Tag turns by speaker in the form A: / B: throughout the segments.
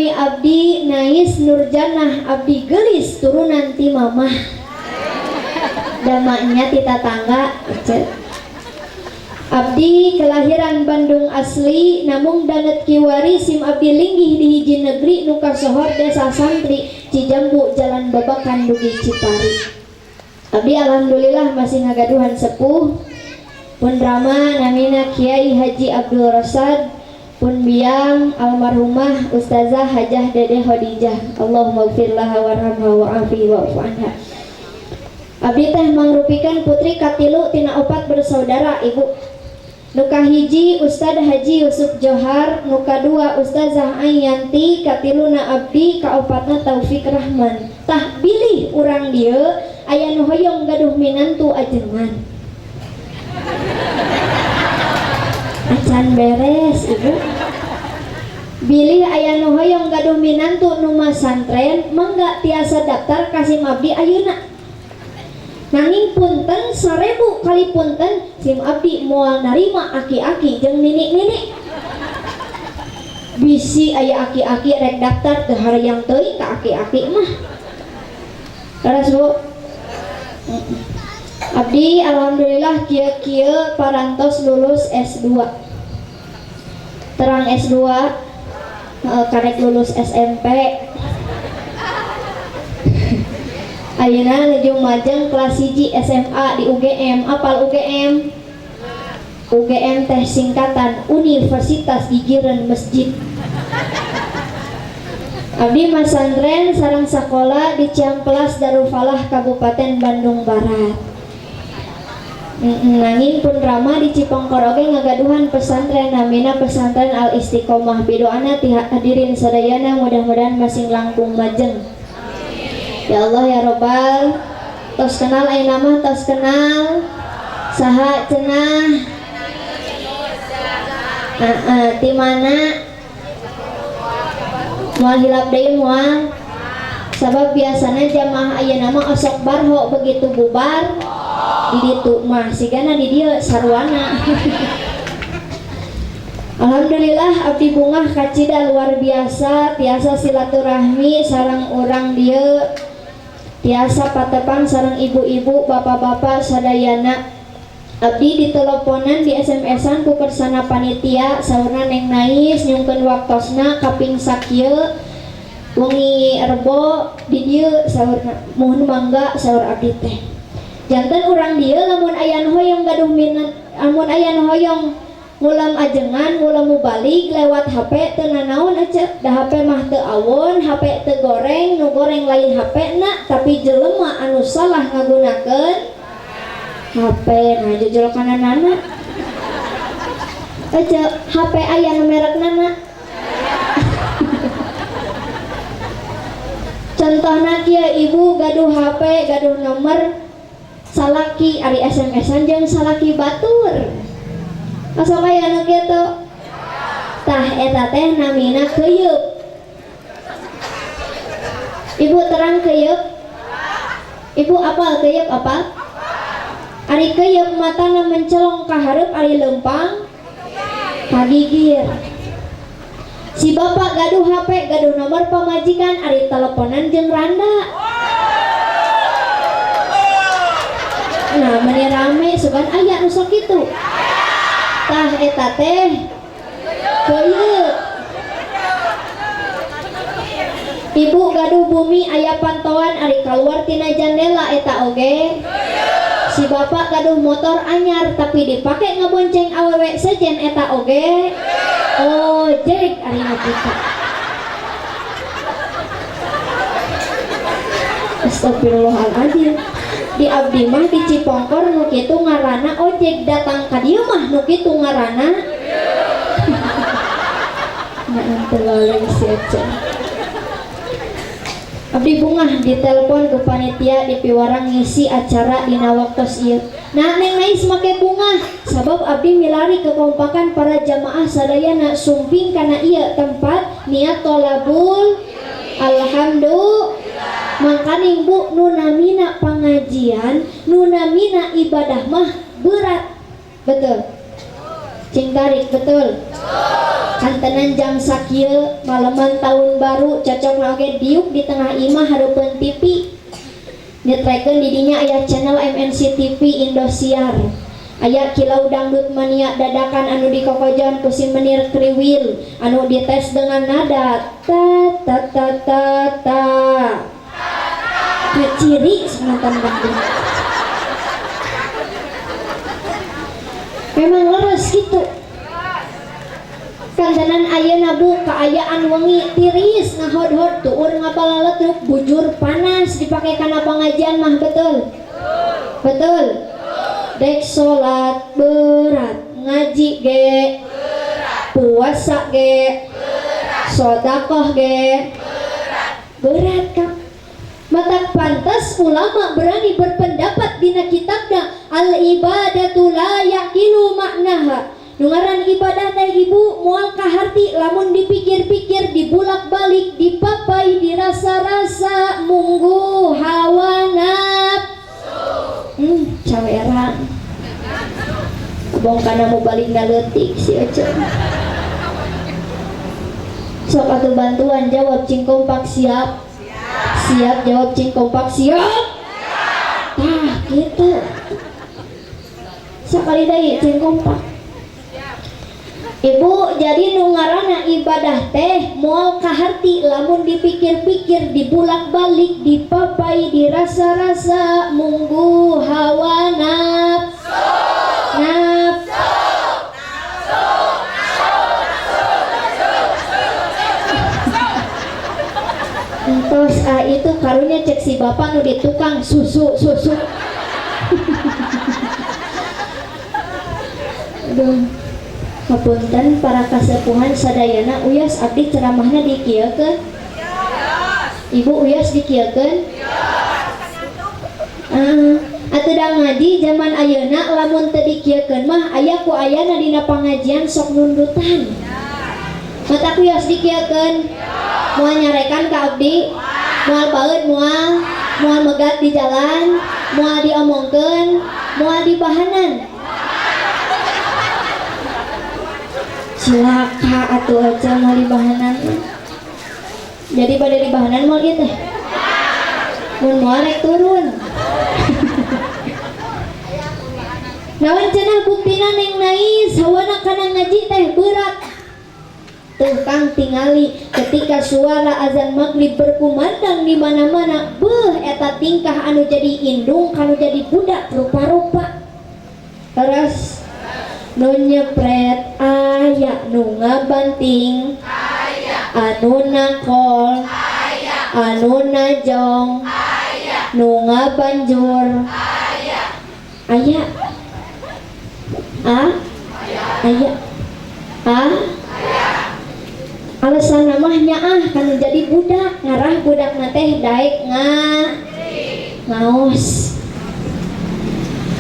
A: nami abdi Nais Nurjanah abdi geulis turunan ti mamah. Damanya ti tatangga ece. Abdi kelahiran Bandung asli namung danget kiwari sim abdi linggih di hiji negeri nu kasohor desa santri Cijambu Jalan Babakan dugi Cipari. Abdi alhamdulillah masih ngagaduhan sepuh pun rama namina Kiai Haji Abdul Rosad pun biang almarhumah Ustazah Hajah Dede Khadijah Allahumma gfir laha warhamha wa'afi wa'fu anha. Abdi teh mangrupikan putri katilu tina opat bersaudara ibu. Nu kahiji Ustad Haji Yusuf Johar, nu kadua Ustazah Ayanti, katiluna abdi, kaopatna Taufik Rahman. Tah bilih urang dieu aya nu hoyong gaduh minantu ajengan. Acan beres ibu. Bilih aya nu hoyong gaduh minantu nu masantren, mangga tiasa daftar ka sim abdi ayeuna. Nanging punten 1000 kali punten sim abdi moal narima aki-aki jeung nini-nini. Bisi aya aki-aki rek daftar teu harayang teuing ka aki-aki mah. Leres Bu? Abdi alhamdulillah kieu-kieu parantos lulus S2. Terang S2, karek lulus SMP. Ayeuna nuju majeng kelas 1 SMA di UGM. Apal UGM? UGM teh singkatan Universitas Gigireun Masjid. Abdi masantren sareng sakola di Cihampelas Darul Falah Kabupaten Bandung Barat. Nanging pun rama di Cipongkor oge ngagaduhan pesantren namina Pesantren Al Istiqomah. Bidoana ti hadirin sadayana mudah-mudahan masing langkung majeng. Ya Allah ya Robbal, tos kenal ayeuna mah tos kenal saha cenah? Ti mana? Moal hilap deui moal. Sabab biasana jamaah ayeuna mah osok barho begitu bubar di ditu mah sigana di dieu sarwana. Alhamdulillah abdi bungah kacida luar biasa tiasa silaturahmi sareng urang dieu, tiasa patepang sareng ibu-ibu bapak-bapak sadayana. Abdi diteleponan di SMS-an ku kersana panitia saurna Neng Nais nyungkeun waktosna kaping sakieu wengi Rebo di dieu saurna muhun mangga saur abdi teh. Janten urang dieu lamun aya nu hoyong gaduh minat, lamun aya nu hoyong ngulam ajengan ngulam mubalik lewat HP teu nanaon ece, da HP mah teu awon, HP teu goreng, nu goreng lain HP na tapi jelema anu salah ngagunakeun HP. Nah jujur kana nana ece HP aya nu merek nana. Contohna kieu ibu gaduh HP gaduh nomor salaki ari SMS-an jeung salaki batur. Asal aya nu kitu. Tah eta teh namina keuyeup. Ibu terang keuyeup? Ibu apal keuyeup apa? Ari keuyeup matana mencelong ka hareup ari leumpang ka gigir. Si bapak gaduh HP gaduh nomor pamajikan ari teleponan jeung randa. Nah meni rame sugan aya nu sok kitu. Tah eta teh keuyeup. Ibu gaduh bumi aya pantauan ari kaluar tina jandela eta oge. Si bapak gaduh motor anyar tapi dipake ngebonceng awewe sejen eta oge. Ojek ari nu kitu. Astagfirullahaladzim. Di abdi mah di Cipongkor nu kitu ngaranna ojek, datang ka dieu mah nu kitu ngaranna. Nah, terlalu si Ece. Abdi bungah ditelepon ke panitia di piwarang ngisi acara dina waktos ieu. Nah Neng Nais make bungah sabab abdi milari kekompakan para jamaah sadayana sumping kana ieu tempat niat tolabul alhamdulillah. Mangkaning bu nu namina pangajian nu namina ibadah mah berat. Betul. Cing tarik betul. Kantenan jam sakieu malaman tahun baru cocok oge diuk di tengah imah hareupeun TV. Nyetrekeun di dinya aya channel MNC TV Indosiar. Aya kilau dangdut mania dadakan anu dikokojon ku si Menir Kriwil anu dites dengan nada ta ta ta ta ta. Kaciri nonton dangdut. Memang leres gitu. Kantenan ayeuna Bu kaayaan wengi tiris ngahodhod tuur ngabalaletruk bujur panas dipake kana pangajian mah betul. Betul. Dek salat berat, ngaji ge berat, puasa ge berat, sedekah ge berat. Berat Kang. Mata pantas ulama berani berpendapat dina kitabna al ibadatu la yaqilu maknaha. Nu ngaran ibadah teh ibu moal kaharti lamun dipikir-pikir, dibulak-balik, dipapai, dirasa-rasa munggu hawa nafsu. Caweran. Abong kana mau balik leutik si Ece. Sok atuh bantuan jawab cing kompak siap. Siap jawab cing kompak siap. Tah gitu. Sakali deui cing kompak. Ibu jadi nu ngaranna ibadah teh moal kaharti lamun dipikir-pikir, dibulak-balik, dipapai, dirasa-rasa munggu hawa nafsu. Nafsu. Entos ah itu karunya cek si bapak nu di tukang susu susu. Aduh. Hapunten para kasepuhan sadayana uyas abdi ceramahna dikieukeun. Ibu uyas dikieukeun? Atuh da ngaji zaman ayeuna lamun teu dikieukeun mah aya ku ayana dina pangajian sok nundutan. Mata ku uyas dikieukeun? Moal nyarekan ka abdi? Moal baeud moal, moal megat di jalan, moal diomongkeun, moal dibahanan. Cilaka atuh aja mau dibahanan. Jadi pada dibahanan mau ieu teh. Mun moal rek turun. Naon cenah buktina Neng Nais hawana kana ngaji teh berat. Tuh Kang tingali ketika suara azan maghrib berkumandang di mana-mana, beuh eta tingkah anu jadi indung kanu jadi budak rupa-rupa. Terus nu nyepret aya, nu ngabanting aya, anu nakol aya, anu najong aya, nu ngabanjur aya. Aya. A? Aya. A? Alasan namanya ah kan jadi budak ngarah budak teh daek ngaos.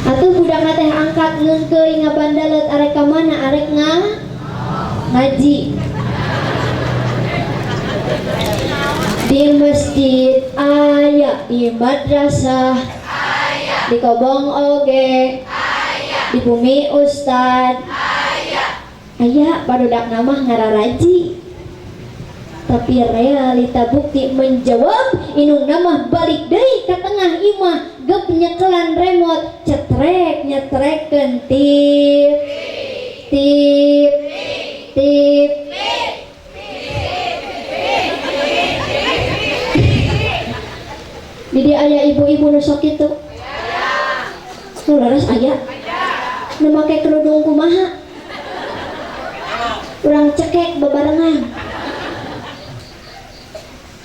A: Atuh budak teh angkat ngeungkeuy ngabandalet arek ka mana arek ngaji. Di masjid aya, di madrasah aya, di kobong oge aya, di bumi ustad aya. Aya barudak namah ngararaji. Tapi realita bukti menjawab inung namah balik deui ka tengah imah gep nyekelan remote cetrek nyetrekeun tip tip tip. Di dia aya ibu-ibu nu sok kitu. Nu leres aya. Nu make kerudung kumaha? Urang cekek bebarengan.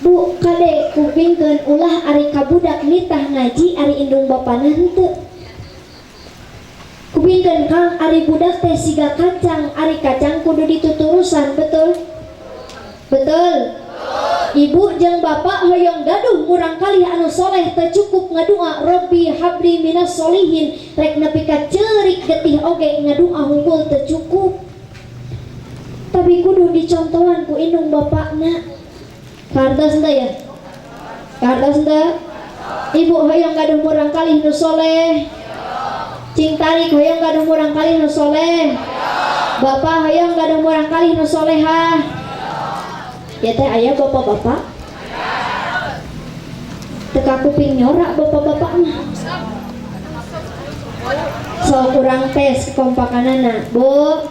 A: Bu kade kupingkeun ulah ari kabudak nitah ngaji ari indung bapana henteu. Kupingkeun Kang ari budak teh siga kacang, ari kacang kudu dituturusan, betul? Betul. Ibu jeung bapak hoyong gaduh murang kali anu soleh teu cukup ngadua Robbi habli minas solihin rek nepi ka ceurik getih oge ngadua hungkul teu cukup. Tapi kudu dicontohan ku indung bapakna. Kartos henteu ya? Kartos henteu? Ibu hoyong gaduh murang kali nu soleh. Cing tarik hoyong gaduh murang kali nu soleh. Bapak hoyong gaduh murangkalih nu solehah. Ya teh aya bapak-bapak. Teka kuping nyorak bapak-bapak mah. So kurang tes kekompakanana, Bu.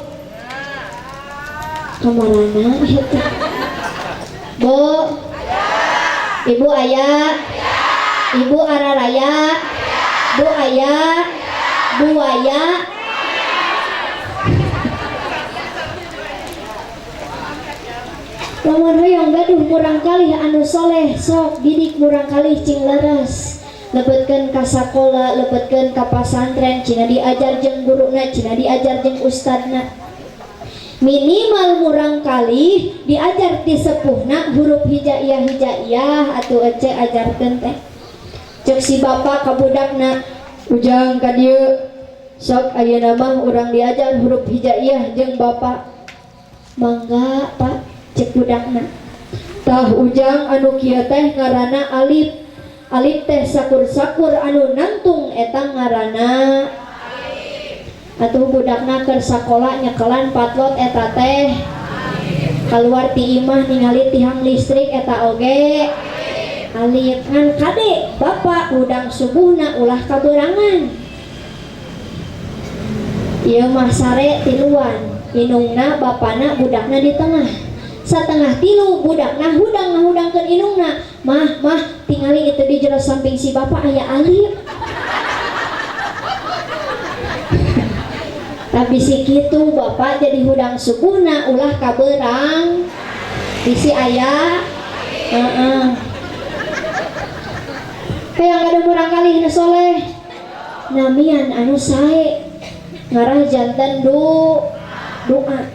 A: Kamarana ieu teh? Bu. Ibu aya? Ibu araraya? Bu aya? Buaya? Lamun hoyong gaduh murangkalih anu soleh, sok didik murangkalih cing leres. Lebetkeun ka sakola, lebetkeun ka pasantren, cina diajar jeung guruna, cina diajar jeung ustadna. Minimal murangkalih diajar ti sepuhna huruf hijaiyah hijaiyah atuh ece ajarkeun teh. Cek si bapak ka budakna, ujang ka dieu, sok ayeuna mah urang diajar huruf hijaiyah jeung bapak. Mangga pak, cek budakna. Tah ujang anu kieu teh ngaranna alif. Alif teh sakur-sakur anu nangtung eta ngaranna. Atuh budakna keur sakola nyekelan patlot eta teh. Kaluar ti imah ningali tihang listrik eta oge. Alif ngan kade bapak hudang subuhna ulah kaberangan. Ieu mah sare tiluan, inungna bapana budakna di tengah. Satengah tilu budakna hudang ngahudangkeun inungna. Mah, mah tingali itu di jero samping si bapak aya alif. Tapi si kitu bapak jadi hudang subuhna ulah kaberang. Bisi aya. Heeh. Hayang gaduh murangkalih nu soleh. Namian anu sae. Ngarah janten doa.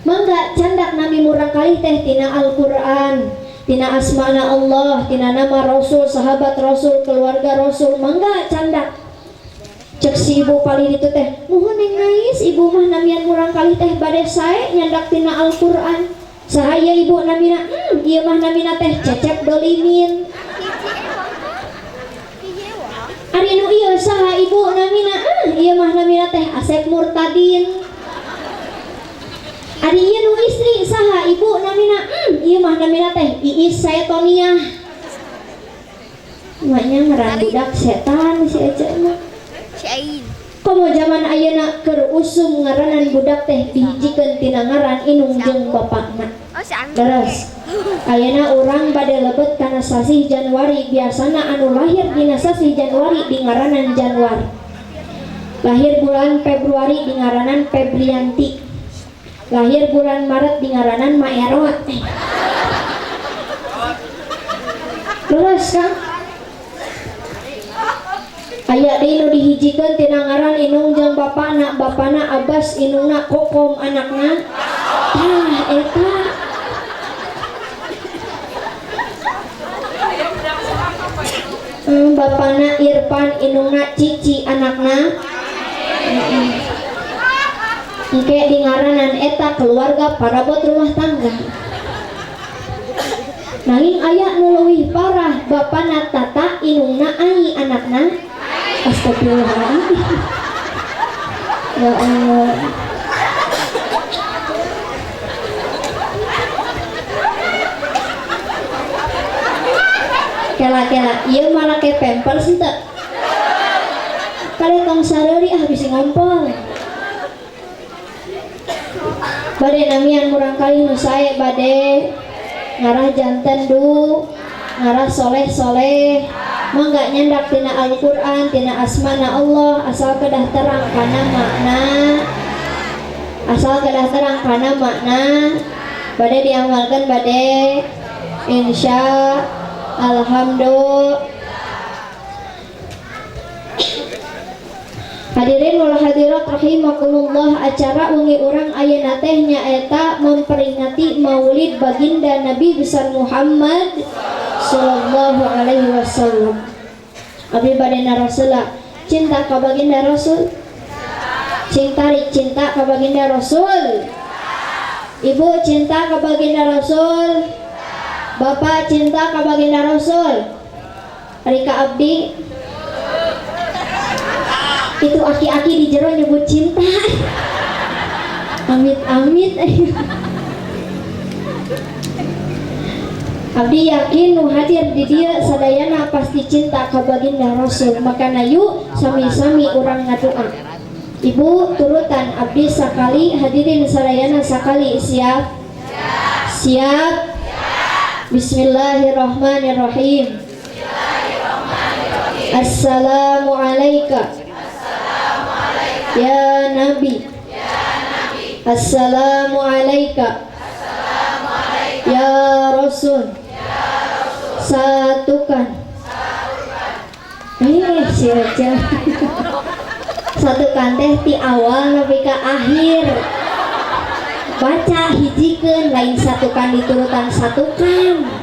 A: Mangga candak nami murangkalih teh tina Al-Qur'an, tina asmana Allah, tina nama Rasul, sahabat Rasul, keluarga Rasul, mangga candak. Cek si ibu palih ditu teh, muhun neng nais ibu mah namian murangkalih teh bade sae nyandak tina Al-Qur'an. Sahaya ibu namina, ieu mah namina teh Cecep Dolimin. Ari nu ieu saha ibu namina, ieu mah namina teh Asep Murtadin. Ari ieu nu istri saha ibu namina, ieu mah namina teh Iis Saetoniah. Maknya ngaran budak setan si Ece mah. Komo zaman ayeuna keur usum ngaranan budak teh dihijikeun tina ngaran inung jeung bapakna. Terus ayeuna urang bade lebet kana sasih Januari, biasana anu lahir dina sasih Januari dingaranan Januar. Lahir bulan Februari dingaranan Febrianti. Lahir bulan Maret dingaranan Maerot. Terus Kang aya deui nu dihijikeun tina ngaran inung jeung bapana, bapana Abbas, inungna Kokom, anakna tah eta. Bapana Irfan, inungna Cici, anakna engke dingaranan eta keluarga parabot rumah tangga. Nanging aya nu leuwih parah, bapana Tata, inungna Ai, anakna astagfirullahaladzim. Ya Allah. Kela-kela ieu malah ke pampers henteu. Kale tong sareuri ah bisi ngompol. Bade namian murangkalih nu sae bade ngarah janten du, ngarah soleh-soleh. Mangga nyandak tina Al-Qur'an, tina asmana Allah, asal kedah terang kana makna. Asal kedah terang kana makna. Bade diamalkeun bade insya alhamdulillah. Hadirin wal hadirat rahimakumullah, acara wengi urang ayeuna teh nyaeta memperingati Maulid baginda Nabi besar Muhammad sallallahu alaihi wasallam. Abdi bade narasula cinta ka baginda Rasul. Cing tarik cinta ka baginda Rasul. Ibu cinta ka baginda Rasul. Bapak cinta ka baginda Rasul. Rika abdi itu aki-aki di jero nyebut cinta. Amit Amit-amit. Abdi yakin nu hadir di dieu sadayana pasti cinta ka baginda Rasul. Makana yuk sami-sami urang ngadoa. Ibu turutan abdi sakali, hadirin sadayana sakali, siap? Siap? Bismillahirrahmanirrahim. Assalamualaikum ya Nabi. Assalamualaikum ya Rasul. Satukan. Si Ocha. Satukan teh ti awal nepi ka akhir. Baca hijikeun, lain satukan diturutan satukan.